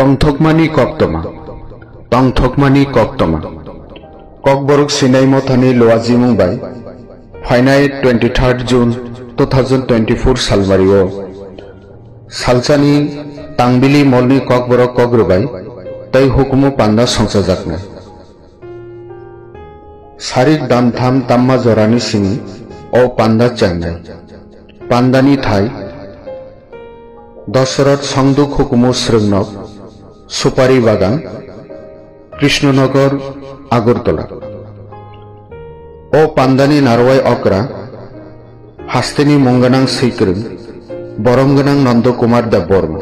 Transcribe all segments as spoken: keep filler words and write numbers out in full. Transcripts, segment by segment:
Tongthokmani koktwma. Tongthokmani koktwma. Kokborok swinai mothani luajimung bai phainai twenty-third June two thousand twenty-four salmario salsani tangbili molni kokborok kok rwbai tei hukumu panda songchajaknai. Sarik damtham tamma jorani simi o panda chengnai. Pandani thai Dosoroth Songduk hukumu Srwngnok, Supari Bagan, Krishnanagar, Agartala. O pandani narwai okra hasteni mung gwnang swikwrwng, borom gwnang Nanda Kumar Debbarma.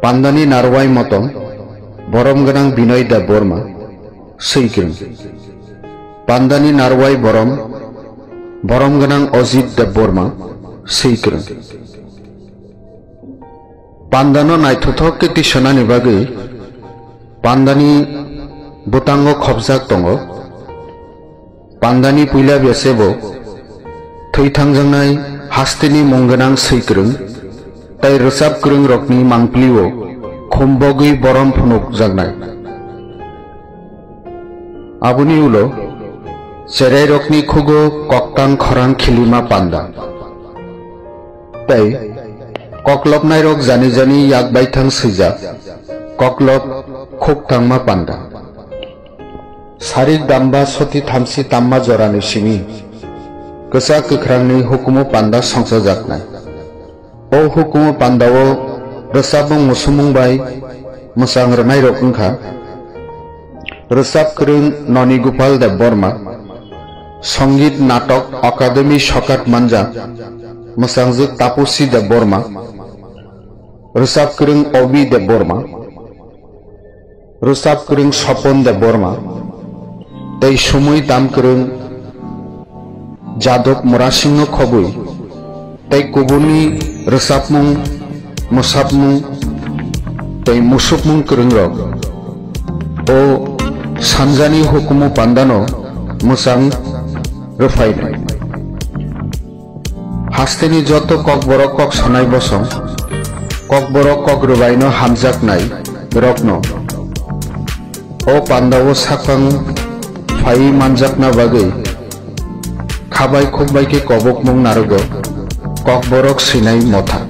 Pandani narwai motom, borom gwnang Binoy Debbarma, swikwrwng. Pandani narwai borom, borom gwnang Ajit Debbarma, swikwrwng. Pandano naithothok khe tisonani bagwi pandani bwtango khopjak tongo. Pandani puila bese bo thwi thangjaknai hasteni mung gwnang swikwrwng tei rwchap kwrwng rokni mangpili o khum bogwi borom phunukjaknai. Aboni ulo cherai rokni khugo koktang khorang khilima panda tei koklopnai rok jani jani yak baithang swijak koklop khuk tangma panda. Sarik damba soti thamsi tamma jorani simi kwchak kwkhrangni hukumu panda songchajaknai. O hukumu pandao rwchapmung musumung bai mwchang rwnairok wngkha, rwchap kwrwng Noni Gopal Debbarma, Songit Natok Akademi sokat manjak mwchangjwk Tapusi Debbarma, rwchap kwrwng Obi Debbarma, rwchap kwrwng Sopon Debbarma tei sumui tam kwrwng Jadab Murasingno khobwi tei kubuni rwchapmung, mwsapmung tei musukmung kwrwngrok o sanjani hukumu pandano mwchang rwphainai. Hasteni joto kokborok kok sanai bosong, kokborok kok rwbaino hamjaknai rokno o pandao saphang phaiwi manjakna bagwi khabai khukbai khe kobokmung narogo kokborok swinai motha.